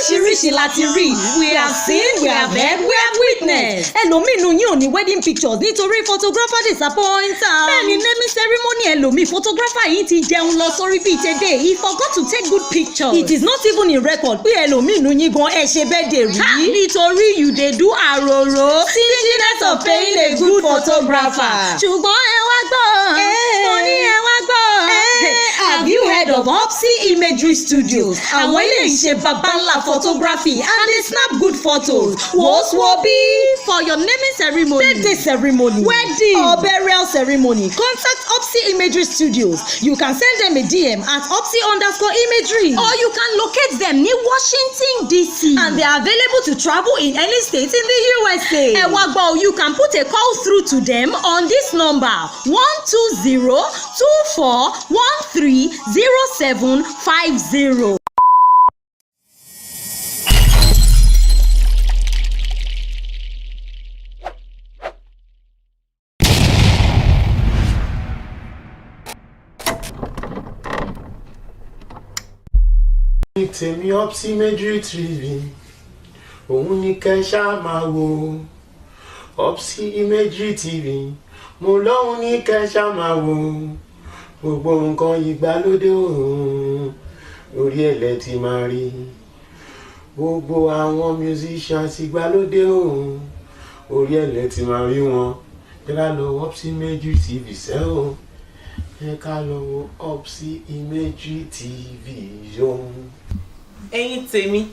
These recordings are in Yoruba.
Oríṣiríṣi la ti rí. We have seen, we have heard, we have witnessed. Ẹlòmíì nínú yín ò ní wedding pictures nítorí photographer disappoint am. Bẹ́ẹ̀ni, naming ceremony ẹlòmíì, photographer yìí ti jẹun lọ sórí bíi tèdè. He forgot to take good pictures. It is not even in record pé ẹlòmíì nínú yín gan ẹ ṣe birthday rí. Nítorí you dey do àròrò, stinginess of paying a good photographer. Ṣùgbọ́n ẹ wá gbọ́, mo ní ẹ wá gbọ́. Have you heard of Opsy Imagery Studios? Àwọn ilé iṣẹ́ baba ńlá photography and they snap good photos. Wòó wo bí for your naming ceremony, birthday ceremony, wedding or burial ceremony, contact Opsy Imagery Studios. You can send them a DM at Opsy_imagery or you can locate them ní Washington DC, and they are available to travel in any state in the USA. Ẹ wá gbọ́, you can put a call through to them on this number: 12024130750. Ní tèmi, Opsy Imagery TV, òun ní kẹ́ ṣáà máa wo. Opsy Imagery TV, mo lóhun ní kẹ́ ṣáà máa wo. Gbogbo nǹkan ìgbàlódé, òun orí ẹ̀ lẹ́ ti máa rí. Gbogbo àwọn musicians ìgbàlódé, òun orí ẹ̀ lẹ́ ti máa rí wọn. Ẹ ká lọ Opsy Imagery TV sẹ́ o, ẹ ká lọ wo Opsy Imagery TV yóò. Ẹ̀yin tèmi,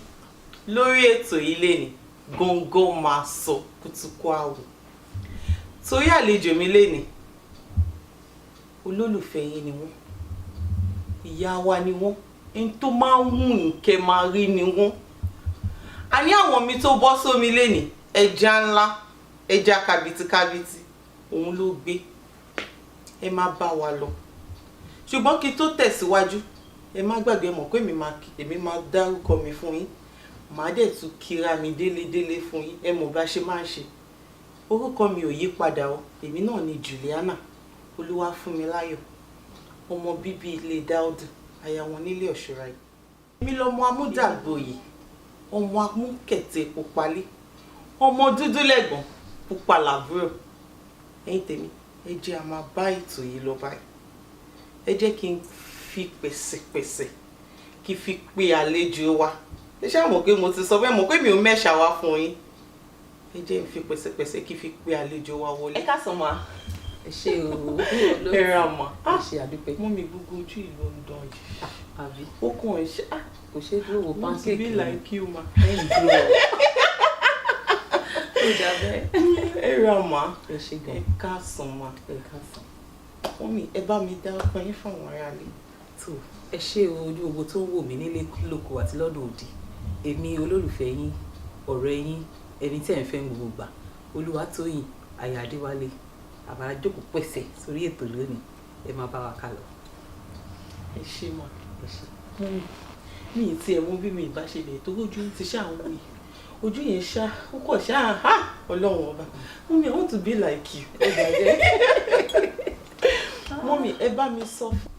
lórí ètò yìí lẹ́ni góńgó máa sọ kútúkú àwò torí àlejò mi lẹ́ni, olólùfẹ́ yín ni wọ́n, ìyá wa ni wọ́n, ẹni tó máa ń wù yín kẹ́ máa rí ni wọ́n. A ní àwọn mi tó bọ́ sómi lẹ́ni, ẹja ńlá, ẹja kàbìtìkàbìtì, òun ló gbé. Ẹ má bá wa lọ, ṣùgbọ́n kí n tó tẹ̀síwájú, ẹ má gbàgbé mọ̀ pé èmi máa dárúkọ mi fún yín, màá dẹ̀ tún kíra mi délédélé fún yín. Ẹ mọ̀ bá ṣe máa ń ṣe. Orúkọ mi ò yí padà o, èmi náà ni Juliana Olúwafúnmiláyọ̀, ọmọ bíbí ilé Dáúdù, aya wọn nílé Ọ̀ṣọ́ra yìí. Èmi lọmọ amúdàgboyè, ọmọ amúkẹ̀tẹ̀ pupalé, ọmọ dúdú lẹ́gbọ̀n, pupa làbúrò. Ẹ̀yin tèmi, ẹ jẹ́ a máa bá ètò yìí lọ báyìí. Ẹ jẹ́ kí n fi pẹ̀sẹ̀pẹ̀sẹ̀ kí n fi pe àlejò wa. Ẹ ṣáà mọ̀ pé mo ti sọ bẹ́ẹ̀, mọ̀ pé mi ò mẹ́ṣà wá fún yín. Ẹ jẹ́ n fi pẹ̀sẹ̀pẹ̀sẹ̀ kí n fi pe àlejò wa wọlé. Ẹ káàsán ma. Ẹ ṣé o. Ẹ ra mà. Ẹ ṣé, àdúpẹ́. Mú mi, gbogbo ojú ìlú ń dán yìí. Àbí? Ó kàn ń ṣe. Kò ṣe dúró wo. I want to Pancake. be like you, ma. Lẹ́yìn dúró, ó dà bẹ́ẹ̀. Ẹ ra mà. Ẹ ṣé gan. Ẹ káàsán ma. Ẹ káàsán. Mummy, ẹ bá mi dá ọkọ yín fún àwọn aráalé. Tó, ẹ ṣé o, ojú gbogbo tó ń wò mí nílé lóko àti lọ́dọ̀ òdì. Èmi olólùfẹ́ yín, ọ̀rẹ́ yín, ẹni tí ẹ̀ ń fẹ́ ń gbogbo gbà, Olúwatóyìn aya Adéwálé, àbára jókòó pẹ̀sẹ̀ sórí ètò lónìí. Ẹ máa bá wa ká lọ. Ẹ ṣé mà. Ẹ ṣé. Mummy, mi ì tiẹ̀ mú bí mi ìbá ṣe bẹ̀rẹ̀ tó ojú ti ṣáà ń wò yìí, ojú yẹn ṣá, ó kọ̀ ṣáà ha. Ọlọ́run ọba, mummy, I want to be like you. Ẹ gbàgbé. Mummy, ẹ bá mi sọ fún,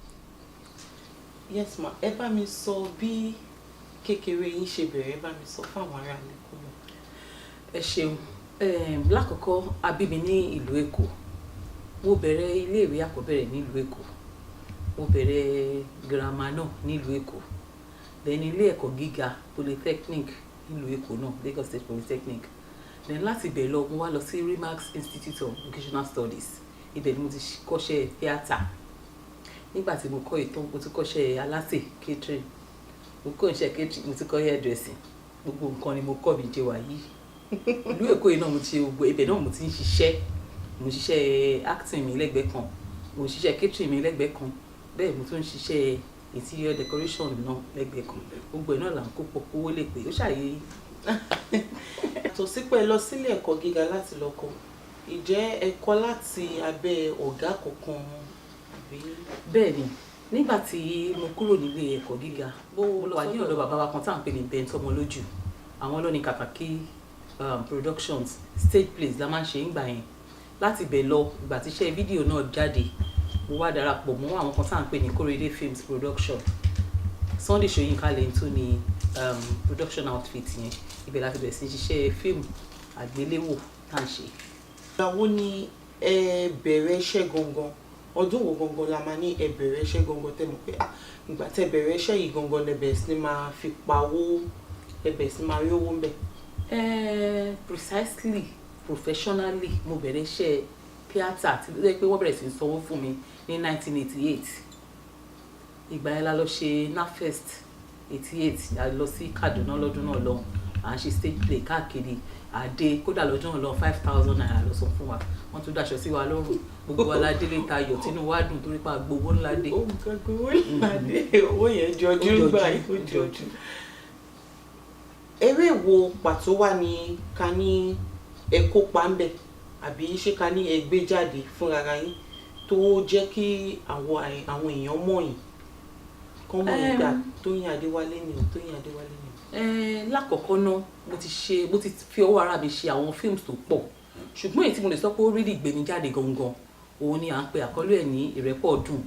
yes ma, ẹ bá mi sọ bí kékeré yín ṣe bẹ̀rẹ̀, ẹ bá mi sọ fún àwọn aráalé kó mọ̀. Ẹ ṣeun. Lákọ̀ọ́kọ́, a bí mi ní ìlú Èkó. Mo bẹ̀rẹ̀ iléèwé àkọ́bẹ̀rẹ̀ nílùú Èkó, mo bẹ̀rẹ̀ girama náà nílùú Èkó, then ilé ẹ̀kọ́ gíga polytechnic nílùú Èkó náà, Lagos State Polytechnic. Then láti ibẹ̀ lọ, mo wá lọ sí Remax Institute of Vocational Studies. Ibẹ̀ ni mo ti kọ́ṣẹ́ theatre. Nígbà tí mo kọ́ ìtàn, mo tún kọ́ṣẹ́ alásè, catering. Mo kọ́ iṣẹ́ catering, mo tún kọ́ hairdressing. Gbogbo nǹkan ni mo kọ́ mi jẹ wà yìí. Ìlú Èkó yìí náà mo ti ṣe gbogbo, ibẹ̀ náà mo ti ń ṣiṣẹ́. Mo ń ṣiṣẹ́ acting mi lẹ́gbẹ̀ẹ́ kan, mo ń ṣiṣẹ́ catering mi lẹ́gbẹ̀ẹ́ kan, bẹ́ẹ̀ mo tún ń ṣiṣẹ́ interior decoration náà lẹ́gbẹ̀ẹ́ kan. Gbogbo ẹ̀ náà là ń kó pọ̀ kówó lè pé ó ṣàyè. Yàtọ̀ sí pé ẹ lọ sílé ẹ̀kọ́ gíga láti lọ kọ́, ìjẹ́ ẹ kọ́ láti abẹ́ ọ̀gá kankan àbí? Bẹ́ẹ̀ ni, nígbà tí mo kúrò nílé ẹ̀kọ́ gíga, mo wà ní ọ̀dọ̀ bàbá wa kan tá à ń pè ní Ben Tọ́mọlójú. Àwọn ló ní Kàkàkí Productions. Stage plays la máa ń ṣe ńgbà yẹn. Láti ibẹ̀ lọ, ìgbà tí iṣẹ́ fídíò náà jáde, mo wá darapọ̀ mọ́ àwọn kan tá à ń pè ní Korede Films Production. Sunday Ṣóyínká lẹ́yìn tó ní production outfit yẹn. Ibẹ̀ la ti bẹ̀rẹ̀ sí ṣiṣẹ́ fíìmù àgbéléwò tá à ń ṣe. Ìgbà wo ni ẹ bẹ̀rẹ̀ iṣẹ́ gangan? Ọdún wo gangan la máa ní ẹ bẹ̀rẹ̀ iṣẹ́ gangan, tẹ́ mọ̀ pé, ah, ìgbà tẹ́ bẹ̀rẹ̀ iṣẹ́ yìí gangan lẹ bẹ̀rẹ̀ sí ní máa fi pawó, ẹ bẹ̀rẹ̀ sí máa rí owó ńbẹ̀? Precisely, professionally, mo bẹ̀rẹ̀ iṣẹ́ theatre tí ó jẹ́ pé wọ́n bẹ̀rẹ̀ sí ní sanwó fún mi ní 1988. Ìgbà yẹn la lọ ṣe NAFEST 88. A lọ sí Kaduna lọ́dún náà lọ́hùn, à ń ṣe stage play káàkiri àdé. Kódà lọ́jọ́ náà lọ, ₦5,000 lọ sọ fún wa. Wọ́n tún daṣọ sí wa lọ́rùn. Gbogbo wa la délé tayọ̀, tínú wa dùn torí pa gbowó ńlá dé. Ó gbàgbé owó ńlá dé. Owó yẹn jọjú gbà, ó jọjú. Eré wo pàtó wà ní ká ní ẹ kópa ń bẹ̀, àbí ṣé ká ní ẹ gbé jáde fúnra yín, tó jẹ́ kí àwọn èèyàn mọ̀ yín, kán mọ̀ yín gbà, Tóyìn Adéwálé ni o, Tóyìn Adéwálé ni o? Lákọ̀ọ́kọ́ náà, mo ti ṣe, mo ti fi ọwọ́ ara mi ṣe àwọn films tó pọ̀, ṣùgbọ́n èyí tí mo lè sọ pé ó really gbé mi jáde gangan, òun ni à ń pe àkọlé ẹ̀ ní Ìrẹ́pọ̀ Ọdún.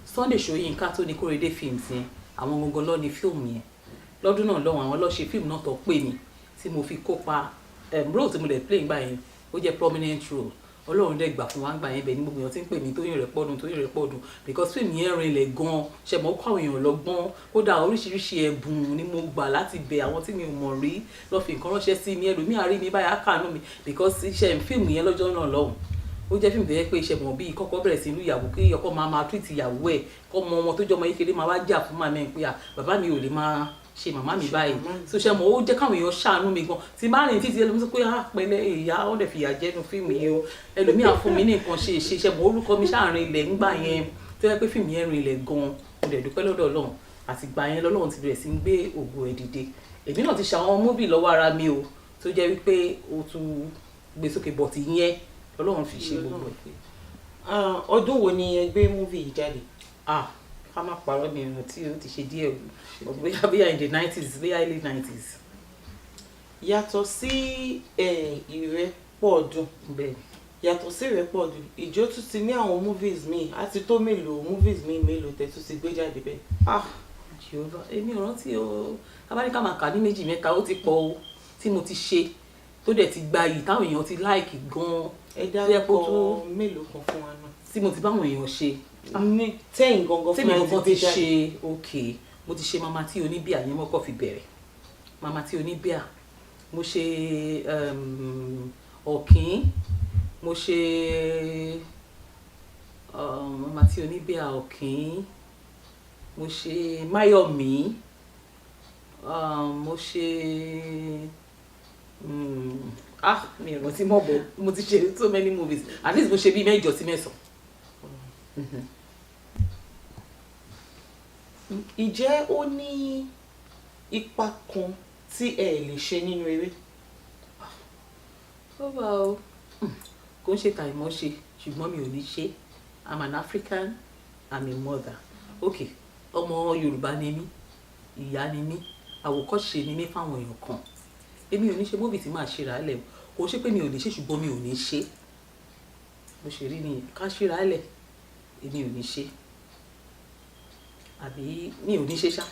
Sunday Ṣóyínká tó ní Kórèdé Films yẹn, àwọn gangan ló ní fíìmù yẹn. Lọ́dún náà lọ́hùn, àwọn ló ṣe fíìmù náà tó pè mí tí mo fi kópa. Role tí mo lè play ńgbà yẹn, ó jẹ́ prominent role. Ọlọ́run dẹ̀ gbà fún wa ńgbà yẹn. Bẹ́ẹ̀ ni gbogbo èèyàn ti ń pè mí Tóyìn Ìrẹ́pọ̀dùn, Tóyìn Ìrẹ́pọ̀dùn, because fíìmù yẹn rinlẹ̀ gan. Ṣe mọ́ kọ́ àwọn èèyàn lọ́gbọ́n. Kódà oríṣiríṣi ẹ̀bùn ni mo gbà láti bẹ̀. Àwọn tí mi ò mọ̀ rí lọ́ fi nǹkan ránṣẹ́ sí mi. Ẹlòmíì á rí mi báyà, á kàánú mi, because iṣẹ́ fíìmù yẹn lọ́jọ́ náà lọ́hùn, ó jẹ́ fíìmù tó yẹ pé iṣẹ́ mọ̀ bíi kọ́kọ́ bẹ̀rẹ̀ sí inú ìyàwó, kí ọkọ máa máa treat ìyàwó ẹ̀, kọ́ mọ ọmọ tó jẹ́ ọmọ kékeré máa wá jà fún màmá ẹ̀ pé, à, bàbá mi ò lè máa ṣe màmá mi báyìí. So ṣe mọ̀, ó jẹ́ káwọn èèyàn ṣàánú mi gan. Tí bá rìn títí, ẹlòmíì sọ pé, ah, pẹ̀lẹ́ ìyá, ó dẹ̀ fìyà jẹ́nu fíìmù yìí o. Ẹlòmíì á fún mi ní nǹkan ṣe ṣe. Ṣe mọ̀, orúkọ mi ṣàárín ilẹ̀ ńgbà yẹn, tó yẹ pé fíìmù yẹn rin ilẹ̀ gan. Mo dẹ̀ dúpẹ́ lọ́dọ̀ Ọlọ́run. Àti gbà yẹn lọ́lọ́run ti bẹ̀rẹ̀ sí ń gbé ògo ẹ̀ dìde. Èmi náà ti ṣe àwọn movie lọ́wọ́ ara mi o, tó jẹ́ wípé ó tún gbé sókè, but ìyẹn Ọlọ́run fi ṣe gbogbo ẹ̀. Ah, ọdún wo ni ẹ gbé movie yìí jáde? Ah, ká má parọ́, mi ìrìn tí ó ti ṣe díẹ̀ o. Bóyá in the 90s, bóyá early 90s. Yàtọ̀ sí Ìrẹ́pọ̀ Ọdún, Bẹ́ẹ̀. yàtọ̀ sí Ìrẹ́pọ̀ Ọdún, ìjọ tún ti ní àwọn movies míì, á ti tó mélòó, movies míì mélòó tẹ́ tún ti gbé jáde bẹ́ẹ̀? Ah, Jehovah, èmi ò rántí o. Abáníkà máa kà ní méjì, mẹ́ta, ó ti pọ̀ o tí mo ti ṣe tó dẹ̀ ti gbayì, táwọn èèyàn ti like gan-an. Ẹ Tó yẹ kó dárúkọ mélòó kan fún wa náà. Tí mo ti báwọn èèyàn ṣe? Ní tẹ́yìn gangan Tèmi fúnra ẹ gangan ti ti gbé jáde. ṣe? Ok, mo ti ṣe Mama Tí Oníbíà yẹn, mọ́kọ́ fi bẹ̀rẹ̀ Mama Tí Oníbíà. Mo ṣe Ọ̀kín, mo ṣe Mama Tí Oníbíà, Ọ̀kín, mo ṣe Máyọ̀mí, mo ṣe ah, mi ò rántí mọ́ bọ̀. Mo ti ṣe so many movies, at least mo ṣe bíi mẹ́jọ sí mẹ́sàn-án. Ìjẹ́ ó ní ipa kan tí ẹ lè ṣe nínú eré? Ó wà o. Kò ń ṣe tàìmọ̀ ṣe, ṣùgbọ́n mi ò ní ṣe. I'm an African, I'm a mother. Ok, ọmọ Yorùbá ni mí, ìyá ni mí, àwòkọ́ṣe ni mí fáwọn èèyàn kan. Èmi ò ní ṣe movie tí màá ṣe rà á lẹ̀ o. Kò ṣe pé mi ò ní ṣe, ṣùgbọ́n mi ò ní ṣe. Bó ṣe rí nìyẹn. Ká ṣe rà á lẹ̀, èmi ò ní ṣe, àbí mi ò ní ṣe ṣá.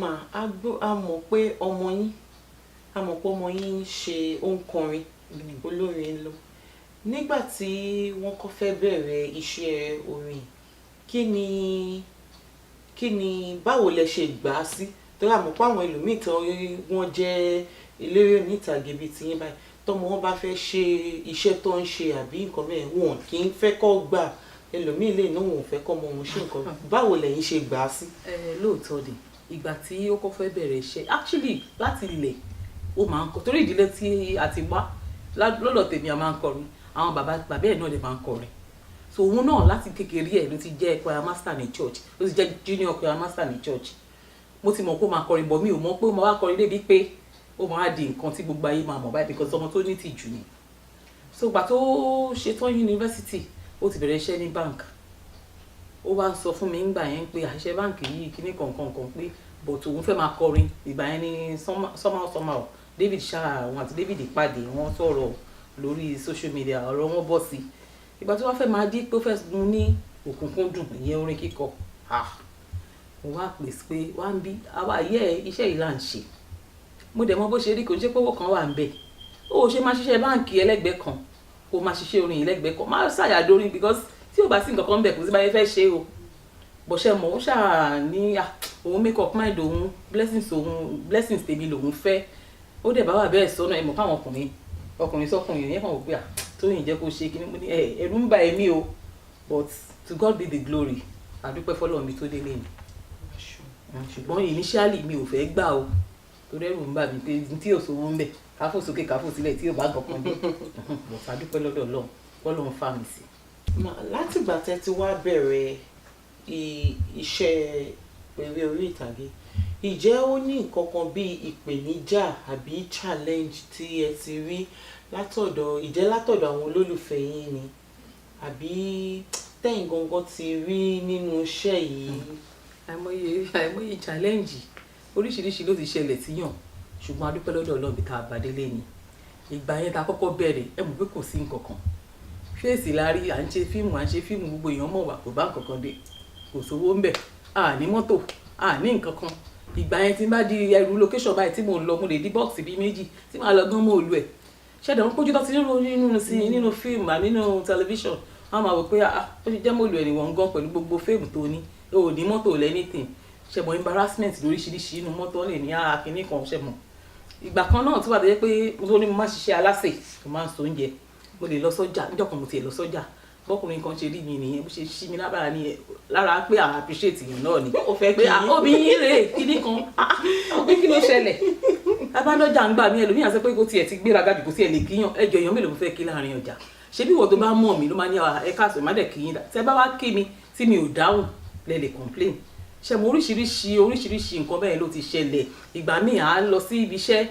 Mà á gbọ́, a mọ̀ pé ọmọ yín, a mọ̀ pé ọmọ yín ń ṣe, ó ń kọrin, olórin lọ. Nígbà tí wọ́n kọ́ fẹ́ bẹ̀rẹ̀ iṣẹ́ orin, kí ni báwo lẹ ṣe gbà á sí? Torí a mọ̀ pé àwọn ẹlòmíì tí wọ́n jẹ́ eléré onítàgé bíi tiyín báyìí, tọ́mọ wọn bá fẹ́ ṣe iṣẹ́ tó ń ṣe àbí nǹkan bẹ́ẹ̀, wọn kì í fẹ́ kọ́ gbà. Ẹlòmíì lè ní òun ò fẹ́ kọ́ ọmọ òun ṣe nǹkan. Báwo lẹ̀yin ṣe gbà á sí? Ẹ lóòótọ́ ni, ìgbà tí ó kọ́ fẹ́ bẹ̀rẹ̀ iṣẹ́, actually láti ilẹ̀ ó máa ń kọ, torí ìdílé tí a ti wá lọ́dọ̀ tèmi, a máa ń kọrin. Àwọn bàbá bàbá ẹ̀ náà lè máa ń kọrin. So òun náà láti kékeré ẹ̀ ló ti jẹ́ choir master ní church, ló ti jẹ́ junior choir master ní church. Mo ti mọ̀ pé ó máa kọrin, but mi ò mọ̀ pé ó máa wá kọrin débi pé ó máa di nǹkan tí gbogbo ayé máa mọ̀ báyìí, because ọmọ tó ní tìjú ni. So ìgbà tó ṣetán yunifásitì, ó ti bẹ̀rẹ̀ iṣẹ́ ní bank. Ó wá ń sọ fún mi ńgbà yẹn pé àṣẹ báǹkì yìí kíní kankan kan pé, but òun fẹ́ máa kọrin. Ìgbà yẹn ni somehow somehow David ṣáà, òun àti David pàdé, wọ́n sọ̀rọ̀ lórí social media, ọ̀rọ̀ wọn bọ̀ sí. Ìgbà tó wá fẹ́ máa di pé ó fẹ́ mú ní òkùnkùn dùn, ìyẹn orin kíkọ, ah, Mo wá pè sí pé wá ń bí àwa yẹ iṣẹ́ yìí là ń ṣe. Mo dẹ̀ mọ bó ṣe rí, kò ń ṣe pé owó kan wà ń bẹ̀. Ó ṣe máa ṣiṣẹ́ báǹkì ẹlẹ́gbẹ̀ẹ́ kan, kó máa ṣiṣẹ́ orin ẹlẹ́gbẹ̀ẹ́ kan, máa ṣàyàdórí, because tí ò bá sí nǹkan kan ń bẹ̀, kò sí báyẹn fẹ́ ṣe o. Bọ̀ṣẹ́ mọ̀, ó ṣáà ní òun make up mind òun, blessings òun, blessings tèmi lòun fẹ́. Ó dẹ̀ bá wà bẹ́ẹ̀ sọ́nà. Ẹ̀ mọ̀ káwọn ọkùnrin, ọkùnrin sọ́kùnrin yẹn kàn wò pé à Tóyìn jẹ́ kó ṣe kíní. Mo ní ẹ̀ ẹ̀rù ń bà èmi o, but to God be the glory, àdúpẹ́ fọlọ́run mi tó délé ni. Ṣùgbọ́n initially mi ò fẹ́ gbà o, torí ẹ̀rù ń bà mí pé tí ò sówó ń bẹ̀, káfò sókè káfò sílẹ̀, tí ò bá kankan dé. But àdúpẹ́ lọ́dọ̀ Ọlọ́run, Ọlọ́run fà mí sí. Látìgbà tẹ́ ti wá bẹ̀rẹ̀ iṣẹ́ eré orí ìtàgé, ìjẹ́ ó ní nǹkan kan bíi ìpèníjà àbí challenge tí ẹ ti rí látọ̀dọ̀, ìjẹ́ látọ̀dọ̀ àwọn olólùfẹ́ yín ni, àbí tẹ́yìn gangan ti rí nínú iṣẹ́ yìí? Àìmọye, àìmọye challenge oríṣiríṣi ló ti ṣẹlẹ̀ síyàn, ṣùgbọ́n a dúpẹ́ lọ́dọ̀ Ọlọ́run bí tá a bá délé ni. Ìgbà yẹn tá a kọ́kọ́ bẹ̀rẹ̀, ẹ mọ̀ pé kò sí nǹkan kan, face la rí. À ń ṣe fíìmù, à ń ṣe fíìmù, gbogbo èèyàn mọ̀ wá, kò bá nǹkan kan dé, kò sówó ń bẹ̀, à ní mọ́tò, à ní nǹkan kan. Ìgbà yẹn, tí n bá di ẹrù location báyìí tí mò ń lọ, mo lè di box bíi méjì tí màá lọ gán mọ́ òlu ẹ̀. Ṣẹ̀dá wọn pójú tó ti nínú nínú sí nínú fíìmù àbí nínú tẹlifíṣàn, wọn máa wò pé, ah, ó ṣe jẹ́ mọ́lù ẹ̀ nìwọ̀n gan pẹ̀lú gbogbo fíìmù tó ní, o ò ní mọ́tò lẹ́nìtìn. Ṣẹ̀mọ̀ embarrassment lóríṣiríṣi inú mọ́tò lè ní akínní kan. Ṣẹ̀mọ̀ ìgbà kan náà tí wà tó jẹ́ pé mo ní mo máa ṣiṣẹ́ alásè, mo máa ń so oúnjẹ, mo lè lọ sọ́jà. Níjọ́ kan mo tiẹ̀ lọ sọ́jà, bọ́kùnrin kan ṣe rí mi nìyẹn, bó ṣe ṣí mi lábára ní lára pé à appreciate yẹn náà ni. Ó fẹ́ pé kí yín. Obìnrin rèé kíní kan. Ah, ah, pé kí ló ṣẹlẹ̀? Abádọ́jà ń gbà mí, ẹlòmíyàn sọ pé kó tiẹ̀ ti gbéraga jù, kó tiẹ̀ lè kíyàn. Ẹjọ́, èèyàn mélòó mo fẹ́ kí láàrin ọjà? Ṣé bí ìwọ tó bá mọ̀ mí ló máa ní ẹ káàsán, má dẹ̀ kí yín. Tẹ́ bá wá kí mi tí mi ò dáhùn, lẹ lè complain. Ṣe mo oríṣiríṣi oríṣiríṣi nǹkan bẹ́ẹ̀ ló ti ṣẹlẹ̀. Ìgbà míì à ń lọ sí ibi iṣẹ́,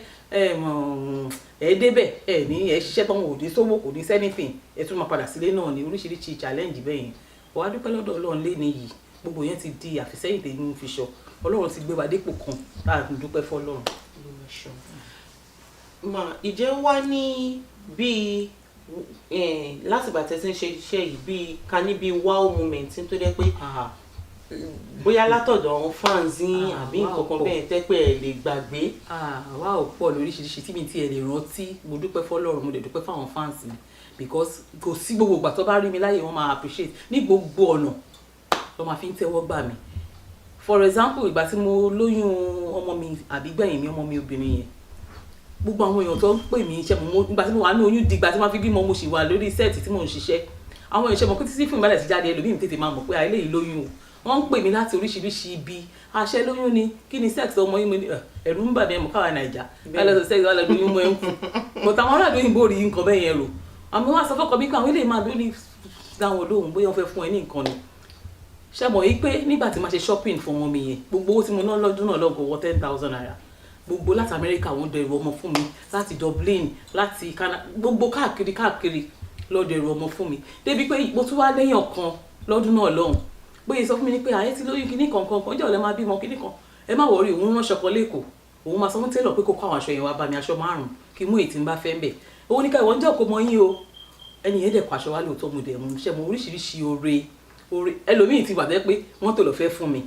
ẹ débẹ̀, ẹ ní ẹ ṣiṣẹ́ tán, ò ní sówó, kò ní anything, ẹ tún máa padà sílé náà ní oríṣiríṣi challenge bẹ́ẹ̀ yẹn. Wàá dúpẹ́ lọ́dọ̀ Ọlọ́run lé ní yìí, gbogbo yẹn ti di àfisẹ́yìn tèmi fi sọ. Ọlọ́run ti gbé wa dépò kan tá a dúpẹ́ fọlọ́run. Ma, ìjẹ́ wá ní bíi látìgbà tẹ́ ti ń ṣe iṣẹ́ yìí, bíi ká ní bíi wow moment tó jẹ́ pé bóyá látọ̀dọ̀ àwọn fans yín àbí nǹkan kan bẹ́ẹ̀ tẹ́ pé ẹ lè gbàgbé? Wá ò pọ̀ lóríṣiríṣi tí mi tiẹ̀ lè rántí. Mo dúpẹ́ fọlọ́run, mo dẹ̀ dúpẹ́ fáwọn fans mi, because kò sí gbogbo ìgbà tó bá rí mi láyè, wọ́n máa appreciate ní gbogbo ọ̀nà tó máa fi ń tẹ́wọ́ gbà mí. For example, ìgbà tí mo lóyún ọmọ mi àbígbẹ̀yìn mi, ọmọ mi obìnrin yẹn, gbogbo àwọn èèyàn tó ń pè mí iṣẹ́ mo, ìgbà tí mo wà ní oyún di ìgbà tí wọ́n fi bímọ, mo sì wà lórí set tí mò ń ṣiṣẹ́. Àwọn èèyàn ṣe mọ̀ pé títí fún ìbálẹ̀ ti jáde, ẹlòmíì tètè máa mọ̀ pé àìlè yìí lóyún o. Wọ́n ń pè mí láti oríṣiríṣi ibi. Àṣẹ lóyún ni, kí ni sex ọmọ yín? Mo ní ẹ̀rù ń bà mí. Ẹ̀mọ́ káwa Nàìjà báyìí lọ́sọ̀ sex wà lọ́dún yín mọ́ ẹ̀ ń kú, but àwọn aráàlú òyìnbó rí nǹkan bẹ́ẹ̀ yẹn rò. Àmọ́ wọ́n á sọ fọ́kọ mi pé àwọn eléyìí máa bí ó ní dáwọn lóhùn, bóyá wọ́n fẹ́ fún ẹ ní nǹkan ni. Ṣe mọ̀ yí pé nígbà tí màá ṣe shopping fún ọmọ mi yẹn, gbogbo owó tí mo ná lọ́dún náà lọ́gọ̀ wọ ₦10,000. Gbogbo láti Amẹ́ríkà, wọ́n dẹrù ọmọ fún mi, láti Dublin, láti Canada, gbogbo káàkiri káàkiri lọ dẹrù ọmọ fún mi, débi pé mo tún wá lẹ́yìn ọ̀kan lọ́dún náà lọ́hùn, bóyá sọ fún mi ní pé àyè ti lóyún kinní kan kan kan, jẹ́ ọ̀lẹ́ máa bímọ kinní kan, ẹ má worry, òun ránṣọ kan lẹ́kọ̀ọ́, òun máa sọ fún tailor pé kó kó àwọn aṣọ yẹn wá bá mi, aṣọ márùn-ún, kí mú èyí tí n bá fẹ́ ń bẹ̀. Òun ní ká ìwọ ń jẹ́ òkú mọ yín o. Ẹni yẹn dẹ̀ kó aṣọ wá lóòótọ́, mo dẹ̀ mú. Ṣe mo oríṣiríṣi oore oore. Ẹlòmíì ti wà tó yẹ pé mọ́tò ló fẹ́ fún mi,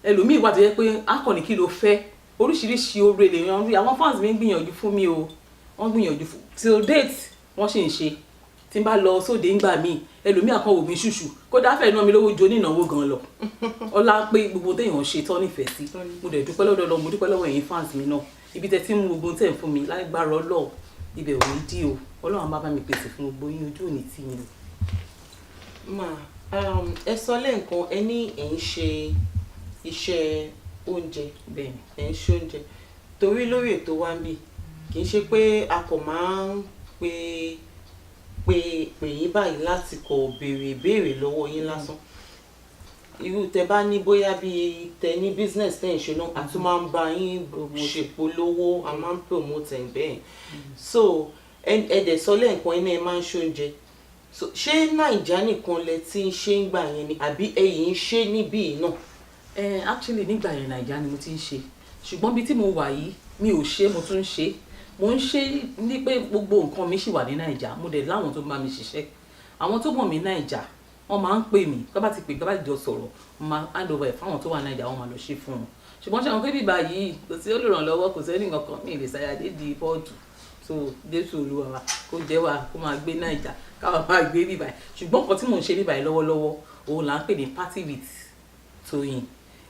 ẹlòmíì wà tó yẹ pé akọni kí ló fẹ́. Oríṣiríṣi oore lèèyàn rí. Àwọn fans mi ń gbìyànjú fún mi o, wọ́n gbìyànjú fún till date, wọ́n sì ń ṣe. Tí n bá lọ sóde ńgbà míì, ẹlòmíì àkànwò mi ṣùṣù, kódà fẹ́ẹ̀ ná mi lówó ju onínáwó gan lọ. Ọlá pé gbogbo téèyàn ṣe tán nífẹ̀ẹ́ sí. Mo dẹ̀ dúpẹ́ lọ́dọ̀ Ọlọ́run, mo dúpẹ́ lọ́wọ́ ẹ̀yin fans mi náà. Ibi tẹ́ tí ń mú gbogbo tẹ̀ ń fún mi, lágbára Ọlọ́run, ibẹ̀ ò ní dí o. Ọlọ́run á bá mi pèsè fún gbogbo yín, ojú òní tì yín o. Ma, ẹ sọ lẹ́ǹkan, ẹ ní ẹ̀ ń ṣe iṣẹ́ oúnjẹ. Bẹ́ẹ̀ni. Ẹ̀ ń ṣe oúnjẹ torí lórí ètò wa ń bì, kì í ṣe pé a kò máa ń pè yín báyìí láti kọ̀ béèrè ìbéèrè lọ́wọ́ yín lásán. Irú tẹ bá ní, bóyá bí tẹ ní business tẹ́ ń ṣe náà, a tún máa ń bá yín ṣèpolówó, a máa ń promote ẹ̀ bẹ́ẹ̀. So ẹ dẹ̀ sọ lẹ́ǹkan, ẹ ní ẹ máa ń ṣe oúnjẹ. So ṣé Naija nìkan lẹ ti ń ṣe ń gbà yẹn ni, àbí ẹ̀yin ń ṣe níbí náà? Ẹ actually, nígbà yẹn, Naija ni mo ti ń ṣe, ṣùgbọ́n bí tí mo wà yìí, mi ò ṣe, mo tún ń ṣe. Mo ń ṣe ní pé gbogbo nǹkan mi ṣì wà ní Naija. Mo dẹ̀ láwọn tó ń bá mi ṣiṣẹ́, àwọn tó mọ̀ mí Naija. Wọ́n máa ń pè mí. Tó bá ti pè, tó bá ti jọ sọ̀rọ̀, mo máa hand over ẹ̀ fáwọn tó wà Naija, wọ́n máa lọ ṣe fún wọn. Ṣùgbọ́n ṣe àwọn pé bíbá yìí, kò sí olùrànlọ́wọ́, kò sẹ́ni kankan, mi ì lè ṣàyàdé di pọ́ọ̀tù. So Jésù Olúwa wa, kó jẹ́ wa kó máa gbé Naija, káwa máa gbé bíbá yìí. Ṣùgbọ́n nǹkan tí mò ń ṣe bíbá yìí lọ́wọ́lọ́wọ́, òun là ń pè ní Party with Tóyìn.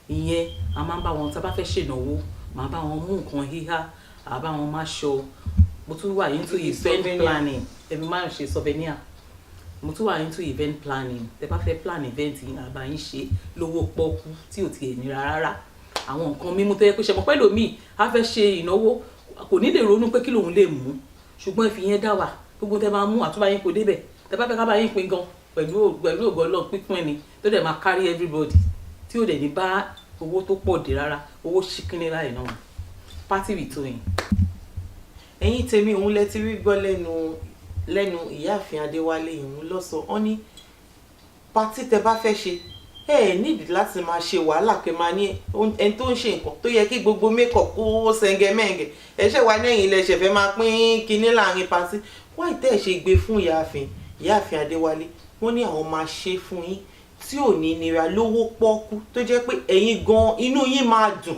Ìyẹn, a máa ń bá wọn, tá a bá fẹ́ ṣènáwó, máa bá wọn mú nǹkan híhá, àá bá wọn máa ṣọ. Mo tún wà into event Souvenir. planning. Èmi máa ń ṣe souvenir. Mo tún wà into event planning. Tẹ bá fẹ́ plan event yín, àbá yín ṣe lówó pọ́kú tí ò tiẹ̀ nira rárá. Àwọn nǹkan mímú tó yẹ pé ṣe mọ̀ pẹ́lú mi, a fẹ́ ṣe ìnáwó, kò ní lè ronú pé kí lòun lè mú, ṣùgbọ́n ìfi yẹn dá wà. Gbogbo tẹ máa mú, àtúbà yín kò débẹ̀. Tẹ bá fẹ́ ká bá yín pín gan, pẹ̀lú ògo Ọlọ́run, pípín ni tó dẹ̀ máa carry everybody, tí ò dẹ̀ ní bá owó tó pọ̀ dé rárá, owó ṣíkínní láì náà. Party with Tóyìn. Ẹ̀yin tèmi, òun lẹ ti rí gbọ́ lẹ́nu ìyáàfin Adéwálé. Ìhun lọ́sọ ọ́ ní party tẹ bá fẹ́ ṣe, ẹ ẹ nídìí láti máa ṣe wàhálà pé máa ní ẹni tó ń ṣe nǹkan tó yẹ kí gbogbo makeup kó sẹ̀ngẹ̀mẹ̀ngẹ̀, ẹ ṣe wá lẹ́yìn ilẹ̀ ṣẹ̀fẹ̀ máa pín kinní láàrin party. Wáyé tẹ́ ẹ ṣe gbé fún ìyáàfin Adéwálé, wọ́n ní àwọn máa ṣe fún yín tí ò ní nira, lówó pọ́ọ́kú, tó jẹ́ pé ẹ̀yin gan inú yín máa dùn.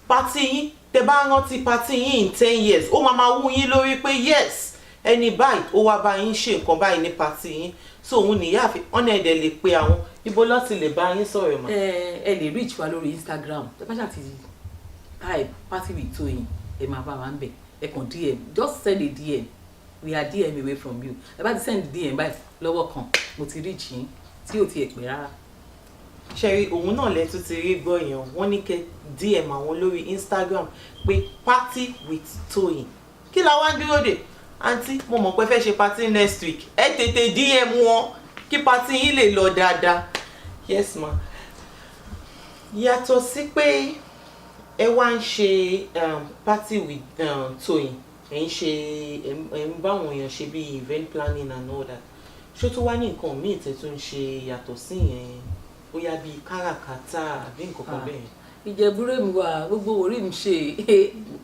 Party yín, tẹ́ bá rántí party yín in 10 years, ó máa máa wú yín lórí pé yes, ẹni báyìí ó wá bá yín ṣe nǹkan báyìí ní party yín. So òun nìyáàfin ọ̀nà ẹ̀dẹ̀ lè pe àwọn. Ibo ló ti lè bá yín sọ̀rọ̀ mà? Ẹ lè reach wa lórí Instagram. Tẹ bá ṣáà ti type Party with Toyin, ẹ máa bá wa ń bẹ̀. Ẹ kàn DM, just send a DM, we are DM away from you. Ẹ bá ti send DM báyìí, lọ́wọ́ kan mo ti reach yín, tí ò tiẹ̀ pẹ́ rárá. Ṣẹ́rí, òun náà lẹ tún ti rí gbọ́ yẹn. Wọ́n ní kẹ́ DM àwọn lórí Instagram pé Party with Toyin. Kí la wá ń dúró dè? Àǹtí, mo mọ̀ pé fẹ́ ṣe party next week, ẹ tètè DM wọn kí party yín lè lọ dáadáa. Yes ma. Yàtọ̀ sí pé ẹ wá ń ṣe party with Toyin, ẹ ń ṣe, ẹ ń bá àwọn èèyàn ṣe bí event planning and all that, ṣó tó wá ní nǹkan míì tẹ́ tún ń ṣe yàtọ̀ sí yẹn, bóyá bíi káràkátà àbí nǹkan kan bẹ́ẹ̀? Ìjẹ̀búrẹ́ mi wà, gbogbo orí mi ṣe.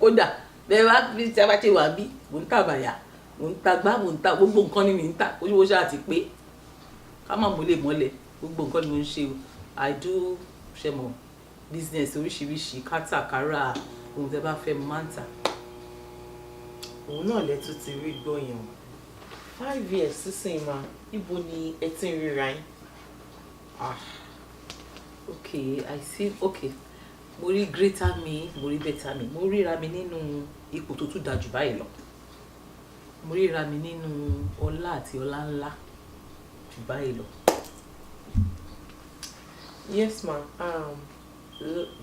Kódà bẹ́ẹ̀ bá bí tí a bá ṣe wà bí, mò ń tà bàyà, mò ń ta gbá, mò ń ta gbogbo nǹkan ni mi ń tà. Ojúwo ṣáà ti pé ká má mọ́lẹ̀ mọ́lẹ̀, gbogbo nǹkan ni mo ń ṣe o. I do, ṣe mọ̀, business oríṣiríṣi, kátàkárà, ohun tẹ́ bá fẹ́, mo máa ń tà. Òun náà lẹ tún ti rí gbọ́ yẹn o. 5 years sísìn ma, ibo ni ẹ ti ń ríra yín? Ah, okay, I see. Okay, mo rí greater me, mo rí better me, mo ríra mi nínú ipò tó tún dáa jù báyìí lọ. Mo ríra mi nínú ọlá àti ọlá ńlá jù báyìí lọ. Yes ma.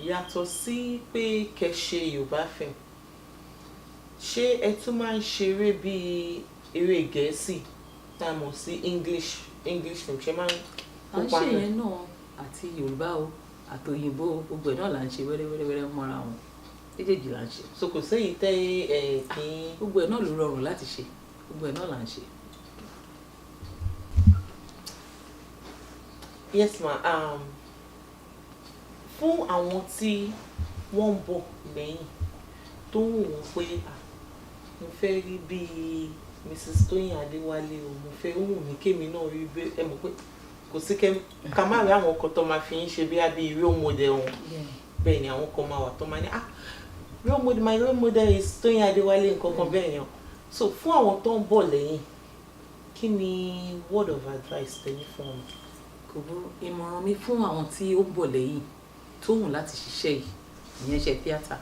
Yàtọ̀ sí pé kẹ́ ṣe Yorùbá film, ṣé ẹ tún máa ń ṣeré bíi eré Gẹ̀ẹ́sì tá a mọ̀ sí English film? Ṣé máa ń À ń kópa ṣe náà? Yẹn náà, àti Yorùbá o, àti òyìnbó o, gbogbo ẹ̀ náà là ń ṣe wẹ́rẹ́wẹ́rẹ́ mọ́ra wọn. Méjèèjì là ń ṣe. So kò séyìí tẹ́ ẹ kí í? Gbogbo ẹ̀ náà ló rọrùn láti ṣe, gbogbo ẹ̀ náà là ń ṣe. Yes ma. Fún àwọn tí wọ́n ń bọ̀ lẹ́yìn, tó wù wọ́n pé, ah, mo fẹ́ rí bíi Mrs. Tóyìn Adéwálé o, mo fẹ́, ó wù mí kémi náà rí bí ẹ mọ̀ pé kò sí kẹ́ ká má rí àwọn kan tó máa fi ń ṣe bí i role model wọn. Bẹ́ẹ̀ ni àwọn kan máa wà tó máa ní, ah, role model, my role model is Tóyìn Adéwálé, nǹkan kan bẹ́ẹ̀ yẹn. So fún àwọn tó ń bọ̀ lẹ́yìn, kí ni word of advice tẹ́ ní fún wọn? Kò burú. Ìmọ̀ràn mi fún àwọn tí ó ń bọ̀ lẹ́yìn tó wù láti ṣiṣẹ́ yìí, ìyẹn iṣẹ́ tíátà,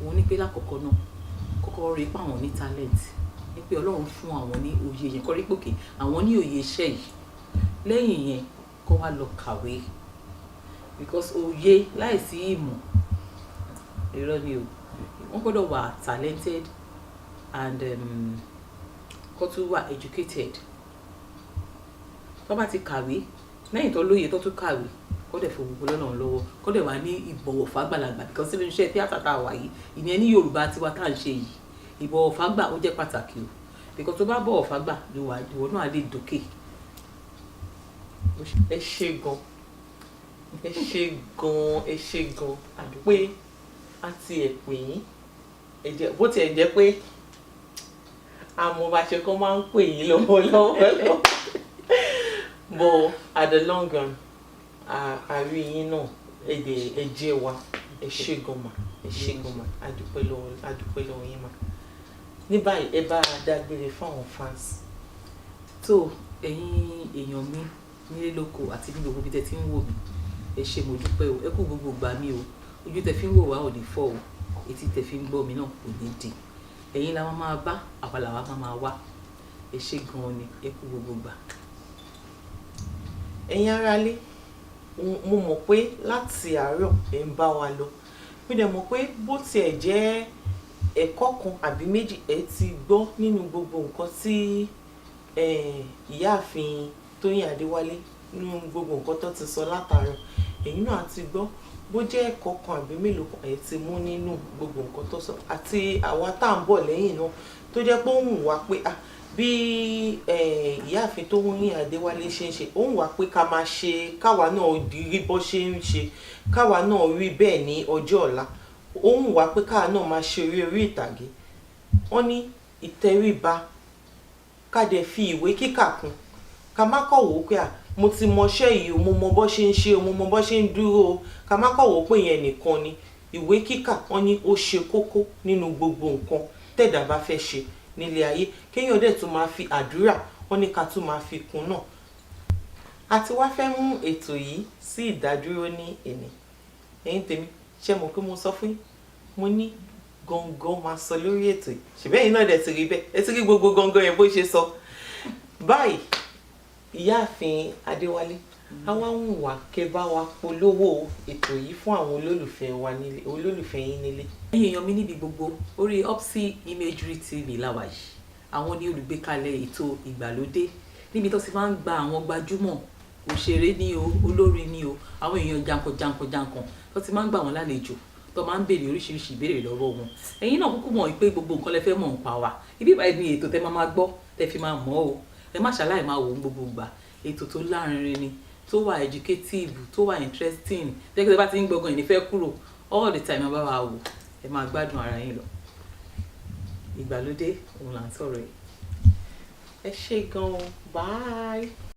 òun ní pé lákọ̀ọ́kọ́ náà, kọ́kọ́ rí pé àwọn ní talent, ní pé Ọlọ́run fún àwọn ní òye yẹn, kọ́ rí pé òkè àwọn ní òye iṣẹ́ yìí. Lẹ́yìn yẹn, kó wá lọ kàwé, because òye láìsí ìmọ̀, irọ́ ni o. Wọ́n gbọ́dọ̀ wà talented and kó tún wà educated. Tó bá ti kàwé, lẹ́yìn tó lóye, tó tún kàwé, kó dẹ̀ fi gbogbo lọ́nà lọ́wọ́, kó dẹ̀ wà ní ìbọ̀wọ̀ fágbàlagbà, because nínú iṣẹ́ tíátà tá a wà yìí, ìyẹn ní Yorùbá tiwa tá à ń ṣe yìí, ìbọ̀wọ̀ fágbà ó jẹ́ pàtàkì o, because tó bá bọ̀wọ̀ fágbà, ìwọ náà lè dókè. Ẹ ṣé gan, ẹ ṣé gan, ẹ ṣé gan pé a ti ẹ̀ pè yín. Ẹ jẹ́ bó tiẹ̀ jẹ́ pé àmọ́ bá ṣe kọ́ máa ń pè yín lọ́wọ́lọ́wọ́ lọ. But at the long run, a rí yín náà, èdè ẹ jẹ́ wa. Ẹ ṣé gan mà, ẹ ṣé gan mà. A dúpẹ́ lọ́wọ́, a dúpẹ́ lọ́wọ́ yín mà. Ní báyìí, ẹ bá a dágbére fáwọn fans. Tó ẹ̀yin èèyàn mi nílé lóko àti ní gbogbo ibi tẹ́ ti ń wò mí, ẹ ṣé, mo dúpẹ́ o. Ẹ kú gbogbo ìgbà mi o. Ojú tẹ́ fi ń wò wá ò ní fọ́ o, etí tẹ́ fi ń gbọ́ mi náà kò ní di. Ẹ̀yin la máa bá, àwa làwa máa wá. Ẹ ṣé gan-an ni, ẹ kú gbogbo ìgbà. Ẹ̀yin aráalé, mo mọ̀ pé láti àárọ̀ ẹ̀ ń bá wa lọ. Mo dẹ̀ mọ̀ pé bó tiẹ̀ jẹ́ ẹ̀kọ́ kan àbí méjì ẹ ti gbọ́ nínú gbogbo nǹkan tí ìyáàfin Tóyìn Adéwálé, nínú gbogbo nǹkan tó ti sọ látàárọ̀, ẹ̀yin náà ti gbọ́. Bó jẹ́ ẹ̀kọ́ kan àbí mélòó kan ẹ ti mú nínú gbogbo nǹkan tó sọ, àti àwa tá à ń bọ̀ lẹ́yìn náà tó jẹ́ pé ó wù wá pé ah, bí ìyáàfin Tóyìn Adéwálé ṣe ń ṣe, ó wù wá pé ká máa ṣe, káwa náà rí bó ṣe ń ṣe, káwa náà rí bẹ́ẹ̀ ní ọjọ́ ọ̀la. Ó wù wá pé káwa náà máa ṣe eré orí ìtàgé. Wọ́n ní ìtẹríba, ká dẹ̀ fi ìwé kíkà kún, ká má kọ̀ wò ó pé à, mo ti mọṣẹ́ yìí o, mo mọ bó ṣe ń ṣe o, mo mọ bó ṣe ń dúró o. Ká má kọ̀ wò ó pé ìyẹn nìkan ni. Ìwé kíkà, wọ́n ní ó ṣe kókó nínú gbogbo nǹkan tẹ̀dá bá fẹ́ ṣe nílé ayé. Kéèyàn dẹ̀ tún máa fi àdúrà, wọ́n ní ká tún máa fi kún náà. A ti wá fẹ́ mú ètò yìí sí ìdádúró ní èní. Ẹ̀yin tèmi, ṣé mo pé mo sọ fún yín, mo ní gangan máa sọ lórí ètò yìí? Ṣùgbọ́n ẹ̀yin náà dẹ̀ ti rí bẹ́ẹ̀, ẹ ti rí gbogbo gangan yẹn bó ṣe sọ báyìí. Ìyáàfin Adéwálé, àwa ń wà kẹ́ bá wa polówó ètò yìí fún àwọn olólùfẹ́ wa nílé, olólùfẹ́ yín nílé. Ẹ̀yin èèyàn mi níbi gbogbo, orí Opsy Imagery TV la wà yìí. Àwọn ní olùgbékalẹ̀ ètò Ìgbàlódé, níbi tó ti máa ń gba àwọn gbajúmọ̀ òṣèré ní o, olórin ní o, àwọn èèyàn jankan jankan jankan, tó ti máa ń gbà wọ́n lálejò, tó máa ń béèrè oríṣiríṣi ìbéèrè lọ́wọ́ wọn. Ẹ̀yin náà kúkú mọ̀ pé gbogbo nǹkan lẹ fẹ́ mọ̀ ń pa wa. Ibi ìbáyìí ni ètò tẹ máa máa gbọ́, tẹ fi máa mọ̀ o. Ẹ má ṣàláì máa wò ó gbogbo ìgbà. Ètò tó lárinrin ni, tó wà educative, tó wà interesting, tẹ́gbẹ́ bá ti ń gbọ́ngàn ìní fẹ́ kúrò all the time. Ẹ bá wa wò, ẹ máa gbádùn ara yín lọ. Ìgbàlódé òun là ń sọ̀rọ̀ yìí. Ẹ ṣé gan-an, bye.